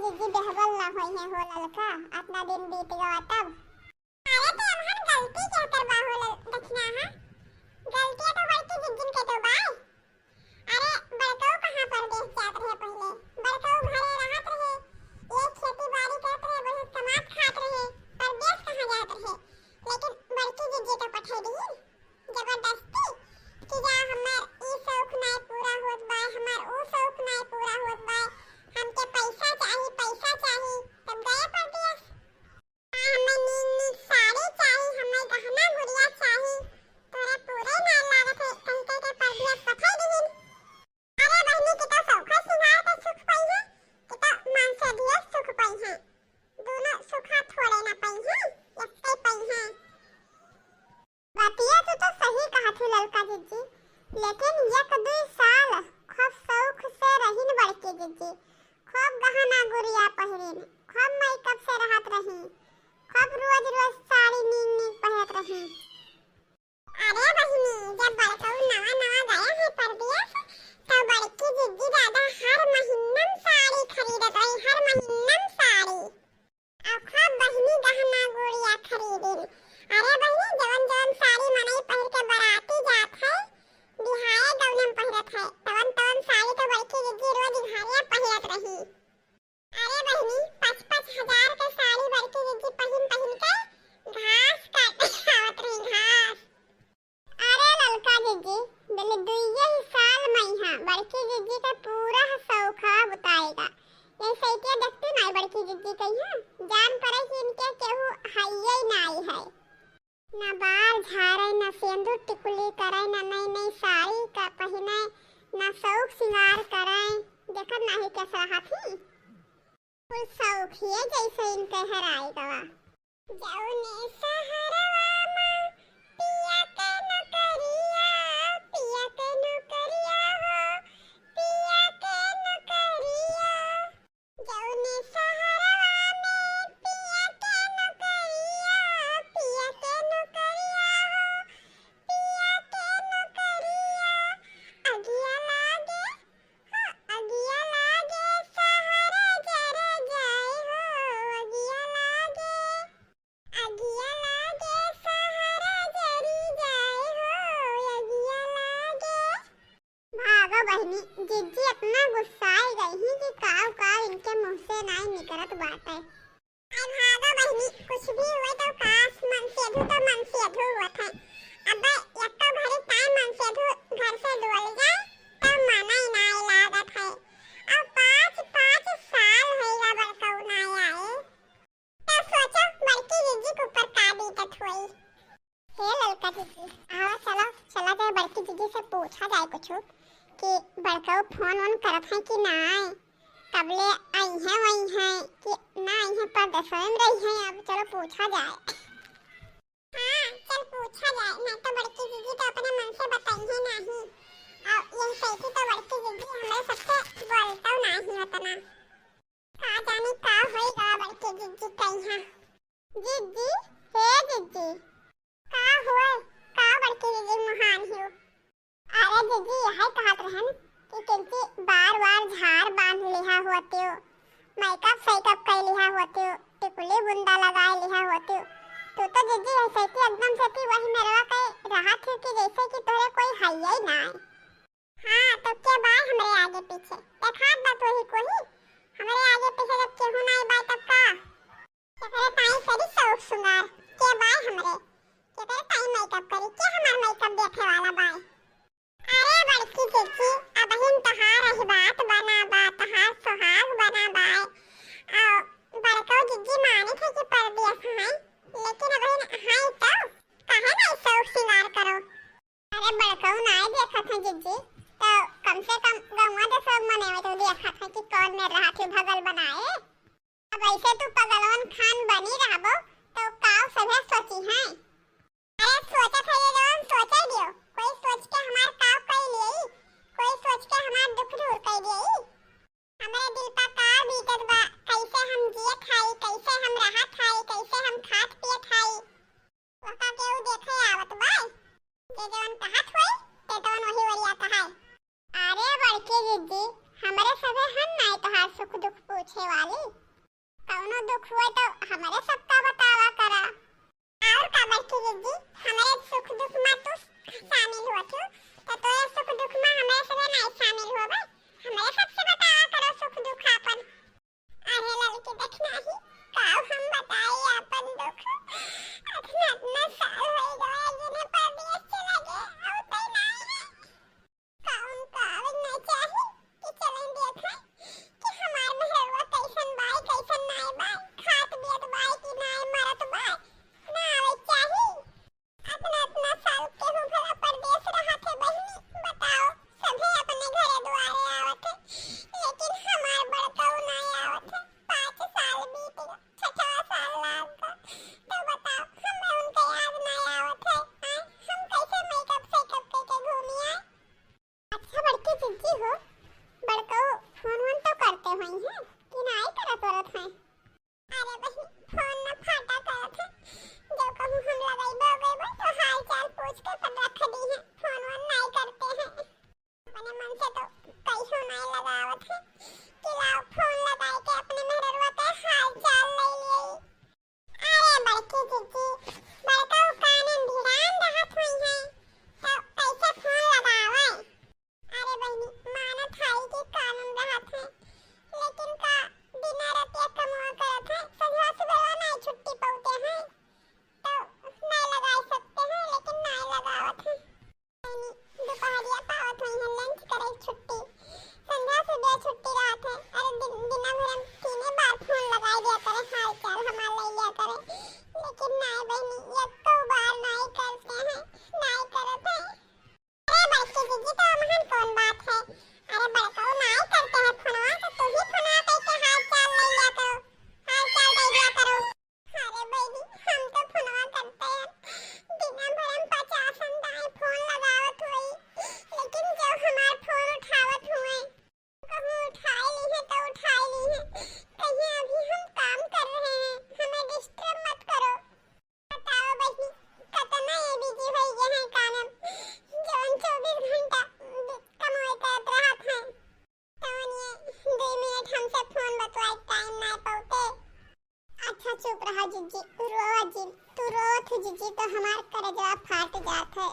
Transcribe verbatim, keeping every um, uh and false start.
जिज्जी देहबल ना होइहैं हो ललका, अतना दिन बीत गवा तब। अरे तो एमहन गलती केकर बा हो लल-, दखिनहा? गलती तो बड़की जिज्जिन के तो बाय। अरे बड़कऊ कहाँ परदेस जात रहे पहिले? बड़कऊ घरे रहत रहे, ये खेती बाड़ी करत रहे, बढ़िया कमात खात रहे, परदेस कहाँ जात रहे? लेकिन बड़की जिज्जी तो पठै दिहिन जबरदस्ती कि जा हमार ई शौक नाय पूरा होत बा, हमार ऊ शौक नाय पूरा होत बा, हमके पैसा चाही, पैसा चाही, तब गए परदेस। हमें नीक नीक साड़ी चाही, हमें गहना गुरिया चाही, तोरा पूरे ना लागत है, कहि कहि के परदेस पठै दिहिन। अरे बहिनी, कि तो सौखा सिंगार के सुख पइहैं, कि तो मानसेधियो सुख पइहैं, दुनो सुखा थोड़े ना पइहैं, एक्कै पइहैं। बतिया तू तो सही कहत ही ललका जिज्जी, लेकिन एक दुई साल खूब शौक से रहिन बड़की जिज्जी, खूब गहना गुरिया पहिरिन, खूब मेकअप से रहत रही, खूब रोज रोज साड़ी नीक नीक पहिरत रही। अरे बहिनी, जब बड़कऊ नवा नवा गया है परदेस, तो बड़की जिज्जी दादा हर महीनम साड़ी खरीदत रही, हर महीनम साड़ी। अउर खूब बहिनी गहना गुरिया खरीदिन। अरे बहिनी, जवन जवन साड़ी मनई पहिर के बराती जात है, बिहाए गौनम पहिरत है, तवन तवन साड़ी तो बड़की जिज्जी रोज घरे पहिरत रही। अरे बहिनी, पाँच पाँच हजार के साड़ी बड़की जिज्जी पहिन पहिन के घास काटे आवत रही, घास। अरे ललका जिज्जी, बेले दुइये ही साल मइहाँ, बड़की जिज्जी के पूरा शौखा बुताएगा। ये सैतिया देखती नाई बड़की जिज्जी कइहाँ, जान पड़े कि इनके केहू हइये नाई है। ना बार झारे, ना सेंदूर टिकुली करे, ना नई नई साड़ी का पहिने, ना शौक सिंगार करे। देखत नाही कैसे रहत ही। कुल शौखिये जैसे इनके हेराई गवा। जौने शहरवा मा पिया के नौकरिया, पिया के नौकरिया हो, पिया के नौकरिया। जौने शहरवा में पिया के नौकरिया, पिया के नौकरिया हो, पिया के नौकरिया। अगिया लागे, हाँ, अगिया लागे, शहर जर जाए हो, अगिया लागे। अगिया लागे, शहर जरी जाए हो, अगिया लागे। भागो बहिनी, जिज्जी अतना गुस्साए गई ही कि काव काव इनके मुँह से नाई निकरत बाटे। अरे भागो बहिनी, कुछ भी हुए तो कास मनसेधू तो मनसेधू होत है। अब एक्को घड़ी टाइम मनसेधू घर से डोल जाए तो मना ही नाई लागत है। अब पाँच, पाँच साल होइगा बड़कऊ नाई आए। तो सोचो बड़की जिज्जी के ऊपर का बीतत होई। हे ललका जिज्जी, आवा चलो, चला जाए बड़की जिज्जी से पूछा जाए कुछ कि बड़कऊ फोन वोन करत हैं कि नाई, कबले अइहैं वइहैं कि ना अइहैं, परदेसवे में रहिहैं। अब चलो पूछा जाए। हाँ, चल पूछा जाए, नहीं तो बड़की जिज्जी तो अपने मन से बतइहैं नाही। और यही सही तो बड़की जिज्जी हमरे सबसे बोलतौ नाही उतना। का जानी का होई गवा बड़की जिज्जी कइहाँ। जिज्जी, हे जिज्जी। का होय, का बड़की जिज्जी मुहान हियो? अरे जिज्जी, यही कहत रहन कि किंची बार बार झार बांध लिहा होतियो, मेकअप सेकअप कइ लिहा होतियो, टिकुली बुंदा लगाए लिहा होतियो। तू तो जिज्जी ऐसे कि एकदम से कि वही मेरवा के रहा थी कि जैसे कि तोरे कोई हइये ही ना आए। हाँ, तो के बाय हमरे आगे पीछे? देखात बा तोही कोही? हमरे आगे पीछे जब केहू नाई बाय तब का? केकरे ताई करी शौक सिंगार? के बाय हमरे? केकरे ताई मेकअप करी? के हमार मेकअप देखे वाला बाय? अरे बड़की जिज्जी, अबहिन तोहार अहिबात बना बा, तोहार सुहाग बना बाय। आ बड़को जिज्जी माने थे कि परदेस हैं, लेकिन अबहिन हैं तो काहे नाई शौक सिंगार करो? अरे बड़कऊ नाय देखत हैं जिज्जी, तो कम से कम गौवा देसवा मने में तो देखत हैं कि कौन मेर रहा थे भगल बनाए। अब ऐसे तू पगलवन खान बनी रहबो तो काव सभे सोची हैं। अरे सोचत है ये जवन सोचे दियो, कोई सोच के हमार काव कई लियई, कोई सोच के हमार दुख दूर कई दियई। हमरे दिल पर का बीतत बा, कैसे हम जियत हई, कैसे हम रहत हई, कैसे हम खात पियत हई। ओका केहू देखे आवत बा? जे जवन कहत होई, ते तवन वही वरिया कहाई। अरे बड़की जिज्जी, हमरे सभे हन नाई तोहार सुख दुख पूछे वाली। कौनो दुख हुए तो हमरे सबका बतावा करा। और का बड़की जिज्जी, हमरे सुख दुख मा तू शामिल हुआ थू, तो तोरे सुख दुख मा हमरे सबे नहीं शामिल होबे। हमरे सबसे बतावा करो सुख दुख आपन। अरे ललकी, देखना ही, का हम बताई आपन दुख। अतना, अतना साल होई गए, जिने परदेस चला गए, अउते नाई है। का उनका आवे ना चाही कि चलें देखें कि हमार मेहररुआ कैसन बाई, कैसन नाई बाई, खात पियत बाई कि नाई, मरत बाई, ना आवे चाही। अतना, अतना साल केहू भला परदेस रहत है बहिनी, बताओ, सभे अपने घरे दुआरे आवत है, लेकिन हमार बड़कऊ नाई आवत है। पाँच साल बीत गए, छठवा साल लाग गए, तो बताओ, हमें उनके याद नाई आवत है, आय, हम कैसे मेकअप सेकअप करके घूमी आए? अच्छा बड़की जिज्जी हो, बड़कऊ फोन वोन तो करते होइहैं कि नाई करत वरत हैं? अरे बहिनी, फोन न फाटा करत है, जो कहूँ हम लगइबो उगइबो तो हाल चाल पूछ के पर रख दीहैं, फोन वोन नाई करते हैं। अपने मन से तो कहियो नाई लगावत है कि लाओ फोन लगाए के अपने मेहररुआ के हाल चाल ले लिए। अरे बड़की जिज्जी, बड़कऊ कानन भिरान रहत होइहैं, तो कैसे फोन लगावे? अरे बहिनी, मानत हई कि कानन रहत है, लेकिन का दिना रतिया कमवा करत है, संझा सुबेरवा नाई छुट्टी पौते हैं, तो नाई लगाई सकते हैं, लेकिन नाई लगावत है। बहिनी, दुपहरिया पावत होइहैं lunch करे छुट्टी, संझा सुबह छुट्टी रहत है। अरे दिन, दिना भर हम तीने बार फोन लगाई दिया करे, हाल चाल हमार ले लिया करे, लेकिन नाई बहिनी, एको बार नाई करते हैं, नाई करत है। अरे बड़की जिज्जी, तो महन कौन बात है? अरे बड़कऊ नाई करते हैं फोनवा, तो तू ही फोनवा करके हाल चाल ले लिया करो, हाल चाल दे दिया करो। अरे बहिनी, हम तो फोनवा करते हैं, दिना भर हम पचासन दाई फोन लगावत होई, लेकिन जो हमार फोन उठावत हुए, कहूँ उठाए ली है तो उठाए ली है, कहीं अभी हम काम कर रहे हैं, हमें disturb मत करो। बताओ बहिनी, कतना ये busy होई गए हैं कानन, जौन चउबीस घंटा कमाई करत रहत हैं। तवन ये दुई मिनट हमसे फोन बतवाए टाइम नाई पौते। अच्छा चुप रहा जिज्जी, रोवा जिन, तू रोवत हो जिज्जी तो हमार करेजवा फाट जात है।